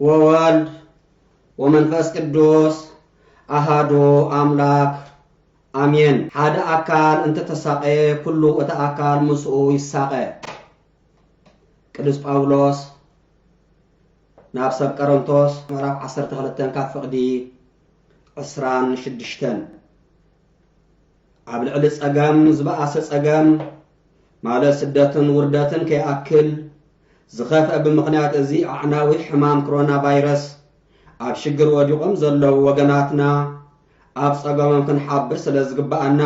ወወልድ ወመንፈስ ቅዱስ ኣሃዱ ኣምላክ ኣሜን። ሓደ ኣካል እንተተሳቐየ ኩሉ እቲ ኣካል ምስኡ ይሳቐ። ቅዱስ ጳውሎስ ናብ ሰብ ቀረንቶስ ምዕራፍ ዓሰርተ ክልተ ካብ ፍቕዲ ዕስራን ሽዱሽተን። ኣብ ልዕሊ ጸገም ዝበኣሰ ጸገም፣ ማለት ስደትን ውርደትን ከይኣክል፣ ዝኸፍአ ብምኽንያት እዚ ኣዕናዊ ሕማም ኮሮና ቫይረስ ኣብ ሽግር ወዲቖም ዘለዉ ወገናትና ኣብ ጸገሞም ክንሓብር ስለ ዝግብኣና፣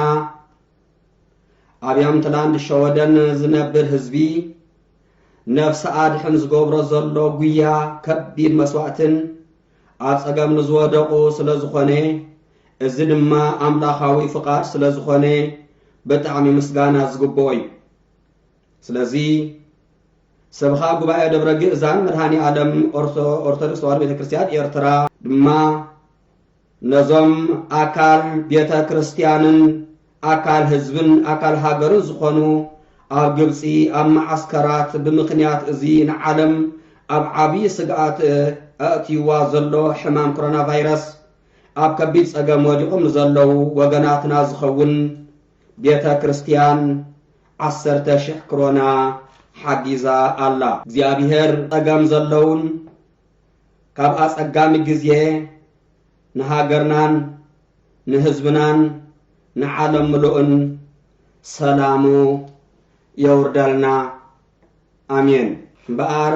ኣብ ያምትላንድ ሸወደን ዝነብር ህዝቢ ነፍሲ ኣድሕን ዝገብሮ ዘሎ ጉያ ከቢድ መስዋእትን ኣብ ጸገም ንዝወደቑ ስለ ዝኾነ፣ እዚ ድማ ኣምላኻዊ ፍቓድ ስለ ዝኾነ ብጣዕሚ ምስጋና ዝግብኦ እዩ። ስለዚ ሰብኻ ጉባኤ ደብረ ግእዛን መድኃኔ ዓለም ኦርቶ-፣ ኦርቶዶክስ ተዋሕዶ ቤተ ክርስቲያን ኤርትራ ድማ ነዞም ኣካል ቤተ ክርስቲያንን ኣካል ህዝብን ኣካል ሃገርን ዝኾኑ ኣብ ግብጺ ኣብ መዓስከራት ብምኽንያት እዚ ንዓለም ኣብ ዓብዪ ስግኣት ኣእትይዋ ዘሎ ሕማም ኮሮና ቫይረስ ኣብ ከቢድ ጸገም ወዲቖም ንዘለዉ ወገናትና ዝኸውን ቤተ ክርስቲያን ዓሰርተ ሽሕ ክሮና ሓጊዛ ኣላ። እግዚኣብሔር ጸገም ዘለውን ካብ ኣጸጋሚ ግዜ ንሃገርናን ንህዝብናን ንዓለም ምሉእን ሰላሙ የውርደልና። ኣሜን። እምበኣር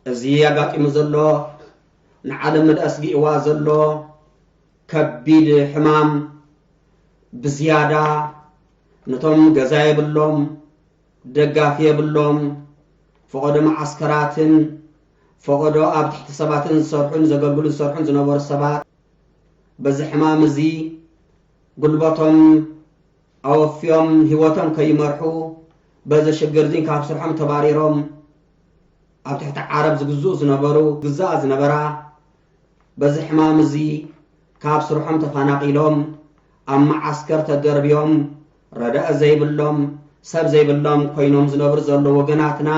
እዚ ኣጋጢሙ ዘሎ ንዓለም ኣስጊእዋ ዘሎ ከቢድ ሕማም ብዝያዳ ነቶም ገዛ የብሎም፣ ደጋፊ የብሎም፣ ፈቐዶ መዓስከራትን ፈቐዶ ኣብ ትሕቲ ሰባትን ዝሰርሑን ዘገልግሉን ዝሰርሑን ዝነበሩ ሰባት በዚ ሕማም እዚ ጉልበቶም ኣወፍዮም ህይወቶም ከይመርሑ በዚ ሽግር እዚ ካብ ስርሖም ተባሪሮም ኣብ ትሕቲ ዓረብ ዝግዝኡ ዝነበሩ፣ ዝግዝኣ ዝነበራ በዚ ሕማም እዚ ካብ ስርሖም ተፈናቒሎም ኣብ መዓስከር ተደርብዮም ረዳኢ ዘይብሎም ሰብ ዘይብሎም ኮይኖም ዝነብሩ ዘለዉ ወገናትና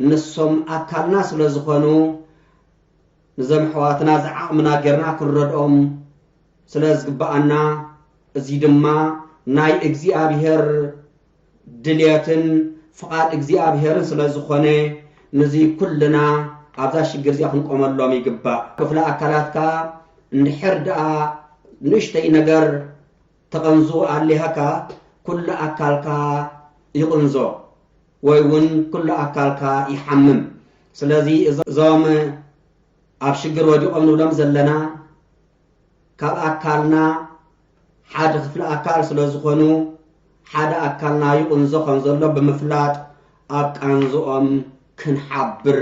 ንሶም ኣካልና ስለ ዝኾኑ ንዞም ኣሕዋትና ዝዓቕምና ጌርና ክንረድኦም ስለ ዝግብኣና፣ እዚ ድማ ናይ እግዚኣብሔር ድልየትን ፍቓድ እግዚኣብሔርን ስለ ዝኾነ፣ ነዚ ኩልና ኣብዛ ሽግር እዚኣ ክንቆመሎም ይግባእ። ክፍለ ኣካላትካ እንድሕር ደኣ ንእሽተይ ነገር ተቐንዙ ኣሊሃካ፣ ኩሉ ኣካልካ ይቕንዞ ወይ እውን ኩሉ ኣካልካ ይሓምም። ስለዚ እዞም ኣብ ሽግር ወዲቖም ንብሎም ዘለና ካብ ኣካልና ሓደ ክፍሊ ኣካል ስለ ዝኾኑ ሓደ ኣካልና ይቕንዞ ከም ዘሎ ብምፍላጥ ኣብ ቃንዝኦም ክንሓብር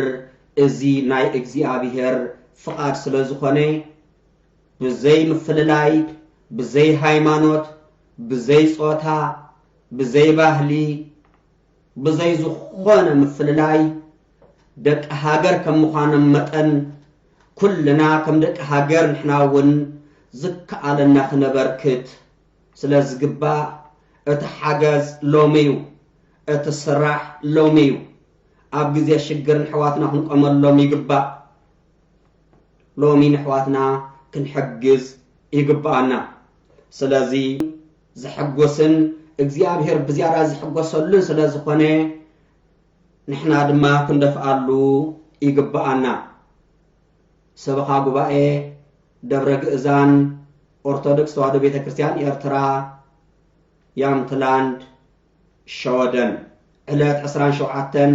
እዚ ናይ እግዚኣብሔር ፍቓድ ስለ ዝኾነ ብዘይ ምፍልላይ፣ ብዘይ ሃይማኖት፣ ብዘይ ጾታ፣ ብዘይ ባህሊ፣ ብዘይ ዝኾነ ምፍልላይ ደቂ ሃገር ከም ምዃኖም መጠን ኩልና ከም ደቂ ሃገር ንሕና እውን ዝከኣለና ክነበርክት ስለ ዝግባእ እቲ ሓገዝ ሎሚ እዩ። እቲ ስራሕ ሎሚ እዩ። ኣብ ግዜ ሽግር ንሕዋትና ክንቆመሎም ይግባእ። ሎሚ ንሕዋትና ክንሕግዝ ይግብኣና። ስለዚ ዘሐጉስን እግዚኣብሔር ብዝያዳ ዝሕጎሰሉን ስለ ዝኾነ ንሕና ድማ ክንደፍኣሉ ይግብኣና። ሰበኻ ጉባኤ ደብረ ግእዛን ኦርቶዶክስ ተዋህዶ ቤተ ክርስቲያን ኤርትራ ያምትላንድ ሸወደን ዕለት ዕስራን ሸውዓተን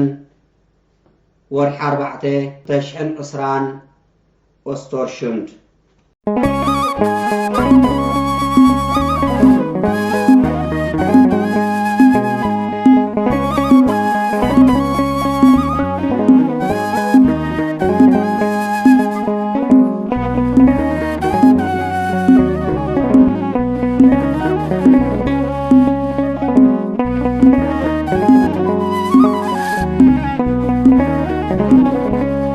ወርሒ ኣርባዕተ ክልተ ሽሕን ዕስራን ኦስተርሹንድ።